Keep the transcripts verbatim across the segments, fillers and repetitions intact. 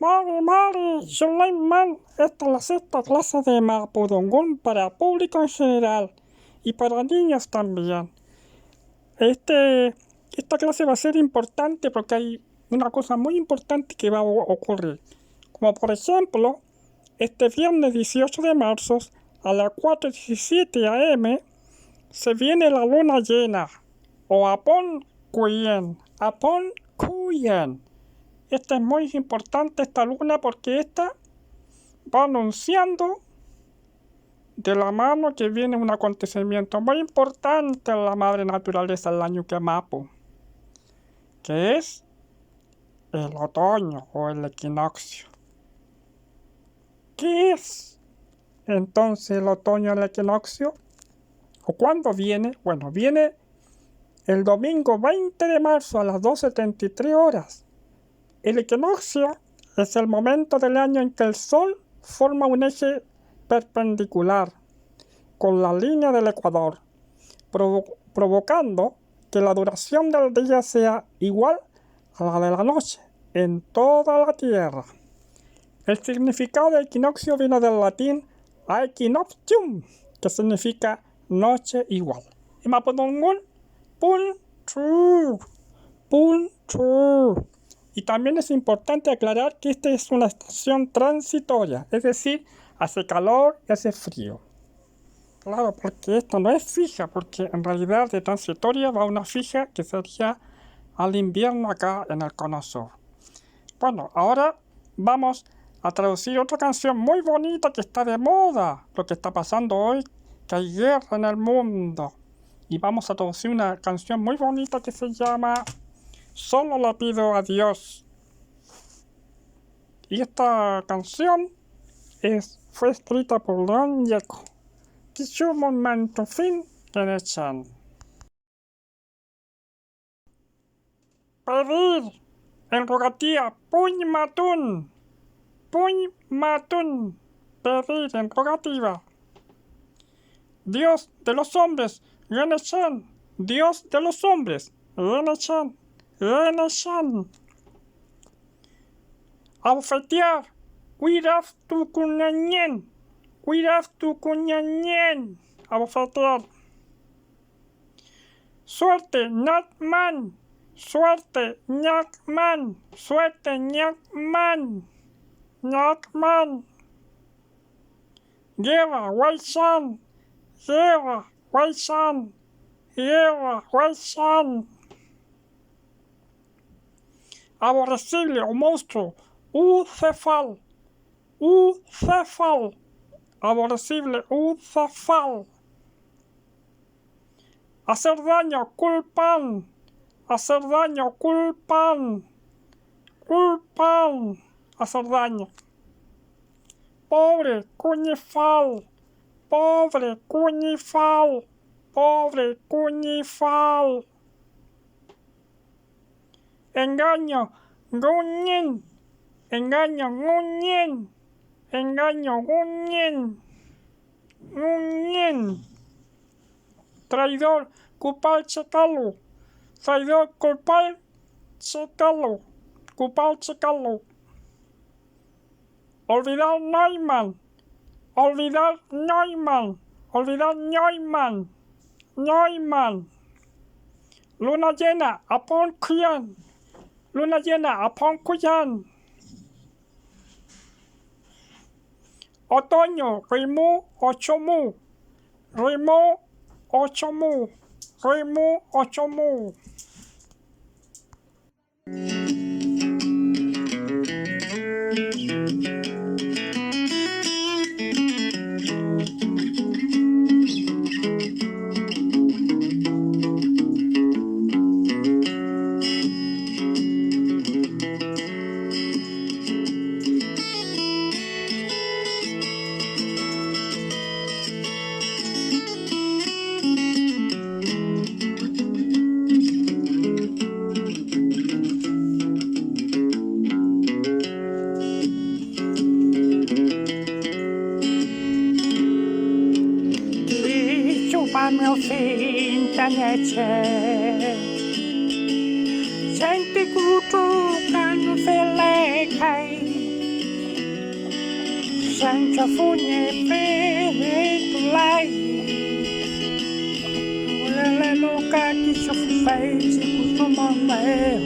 Mari, mari, Sulaiman, esta es la sexta clase de mapudungun para público en general y para niños también. Este, esta clase va a ser importante porque hay una cosa muy importante que va a o-, ocurrir. Como por ejemplo, este viernes dieciocho de marzo a las cuatro diecisiete a m se viene la luna llena, o Apon Kuyen, Apon Kuyen. Esta es muy importante esta luna porque esta va anunciando de la mano que viene un acontecimiento muy importante en la madre naturaleza, en la Ñuke Mapu, que es el otoño o el equinoccio. ¿Qué es entonces el otoño, el equinoccio? ¿O cuándo viene? Bueno, viene el domingo veinte de marzo a las doce treinta y tres horas. El equinoccio es el momento del año en que el Sol forma un eje perpendicular con la línea del ecuador, provo-, provocando que la duración del día sea igual a la de la noche en toda la Tierra. El significado de equinoccio vino del latín aequinoctium, que significa noche igual. Y mapudungun, pun tru, pun tru. Y también es importante aclarar que esta es una estación transitoria, es decir, hace calor y hace frío. Claro, porque esta no es fija, porque en realidad de transitoria va una fija que sería al invierno acá en el cono sur. Bueno, ahora vamos a traducir otra canción muy bonita que está de moda, lo que está pasando hoy, que hay guerra en el mundo. Y vamos a traducir una canción muy bonita que se llama Solo le pido a Dios. Y esta canción es, fue escrita por León Gieco. Kisu monmantufin Ngünechen. Pedir, en rogativa, puñmatun, puñmatun, pedir en rogativa. Dios de los hombres, Ngünechen, Dios de los hombres, Ngünechen, Ngünechen. Abofetear, wiraftukuñañen, wiraftukuñañen, abofetear. Suerte, ñakman, suerte, ñakman, suerte, ñakman, ñakman. Guerra, waychan, guerra, waychan, guerra, waychan. Aborrecible o monstruo, ucefal, ucefal, aborrecible, ucefal. Hacer daño, culpan, hacer daño, culpan, culpan, hacer daño. Pobre, kuñifal, pobre, kuñifal, pobre, kuñifal. Engaño, ngüñün, engaño, ngüñün, engaño, ngüñün, ngüñün. Traidor, küpalchekalu, traidor, küpalchekalu, küpalchekalu. Olvidar Neumann, olvidar Neumann, olvidar Neumann, Neumann. Luna llena, apon küyan, luna llena, apon küyan. Otoño, rimu, ochomu, rimu, ochomu, rimu, ochomu. Kisu pamyofiñ ta Ngünechen, fenti kutrukan felekay. Chanchafuñi pitulay, wülelelu ka kisu feychi kuduman mew.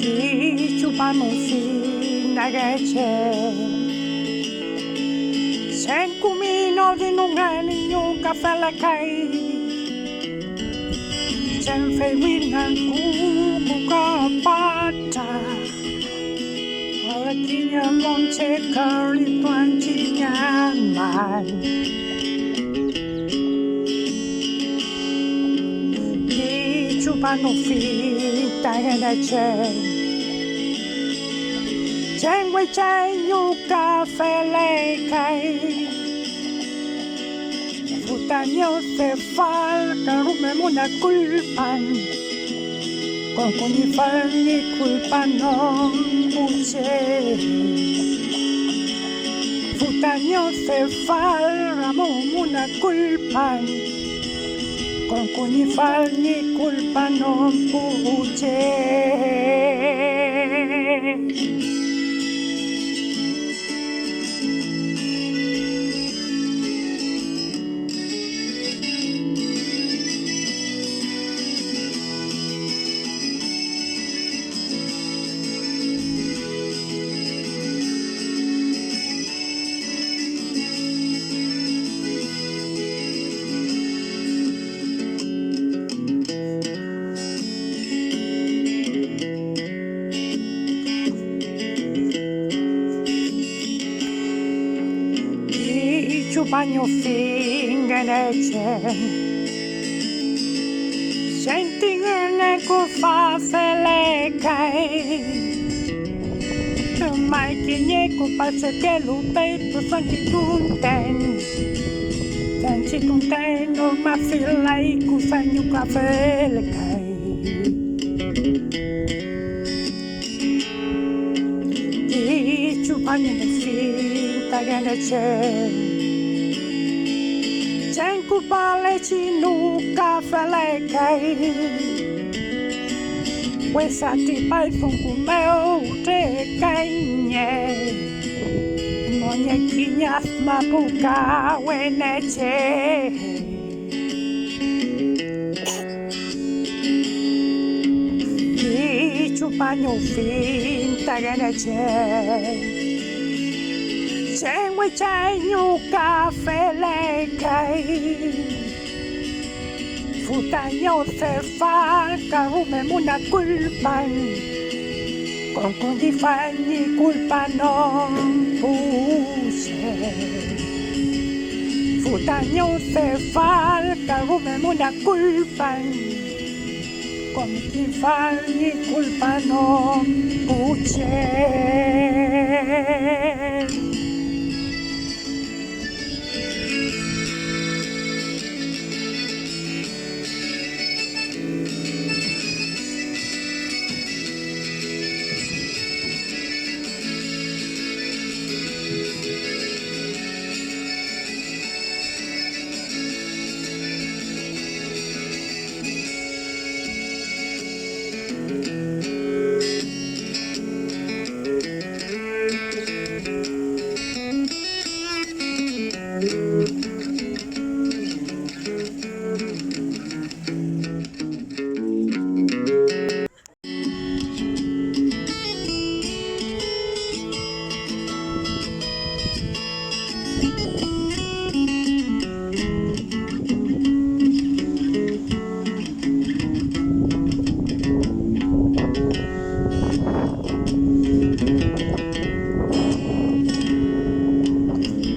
Kisu panufi nage che, chem kumi nodinungen ñu ka felekay. Chem fey winan kuku ka pata, wala kiñe monche ka lituan chi ñaman. Kisu panufi ta Ngünechen, chem wechay ñu ka felekay. Pu tañi ofefal ka rume munakulpan, konko ñi fal ñi kulpanon pu che. Pu tañi ofefal ramu munakulpan, konko ñi fal ñi kulpanon pu che. Kisu pañufi Ngünechen, fenti ngüneku fafelekay. May kiñe küpalchekelu fey tüfenchi tunten, fenchi tunten umafilay küdañu ka felekay. Kisu pañufi ta Ngünechen, chem küpalechi nüka felekay. Wesa tripay dungu mew trekay ñi monye kiñe afmapu ka weneche. Kisu pañufi ta Ngünechen, chem wechay ñu ka felekay. Pu tañi ofefal ka rume munakulpan, konko ñi fal ñi kulpanon pu che. Pu tañi ofefal ka rume munakulpan, konko ñi fal ñi kulpanon pu che.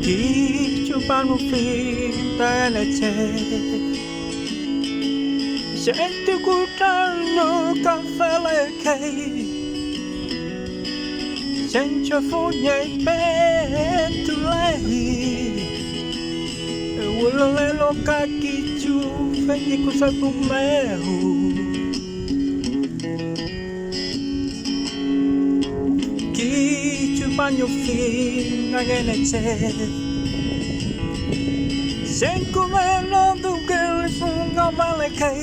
Kisu pañufi ta Ngünechen, fenti kutran nüka felekay. Chanchafuñi petulay, wülelelu ka kisu fey ñi kusaku mew. Kisu pañufi ta Ngünechen, chem küme nontukel dungu felekay.